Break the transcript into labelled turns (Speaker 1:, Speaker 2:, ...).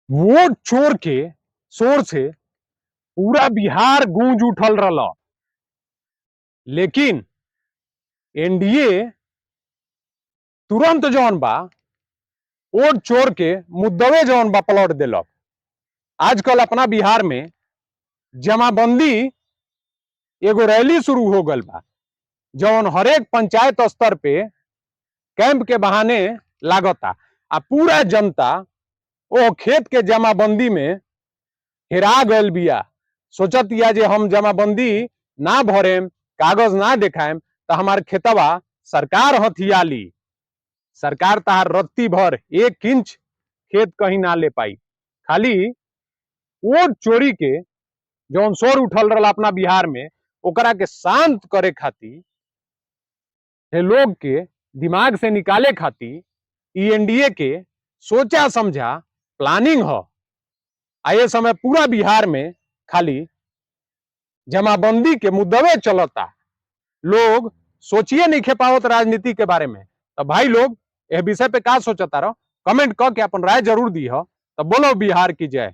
Speaker 1: Vote चोर के शोर से पूरा बिहार गूंज उठल रहल, लेकिन एनडीए तुरंत जौन बा वोट चोर के मुद्दवे जौन बा पलट देलक। आजकल अपना बिहार में जमाबंदी एगो रैली शुरू हो गल बा, जौन हरेक पंचायत स्तर पे कैंप के बहाने लागता आ पूरा जनता ओ खेत के जमाबंदी में हेरा गल बिया। सोचतिया जे हम जमाबंदी ना भरेम, कागज ना देखाएम तो हमार खेतवा सरकार हथिया ली। सरकार तहार रत्ती भर 1 इंच खेत कहीं ना ले पाई। खाली वोट चोरी के जौन शोर उठल रहा अपना बिहार में, ओकरा के शांत करे खातिर, हे लोग के दिमाग से निकाले खातिर ई एनडीए के सोचा समझा प्लानिंग ह। आ ये समय पूरा बिहार में खाली जमाबंदी के मुद्दवे चलता, लोग सोचिए नहीं खे पावत राजनीति के बारे में। तो भाई लोग, यह विषय पे का सोचता रहो, कमेंट करके अपन राय जरूर दी हो। तो बोलो बिहार की जय।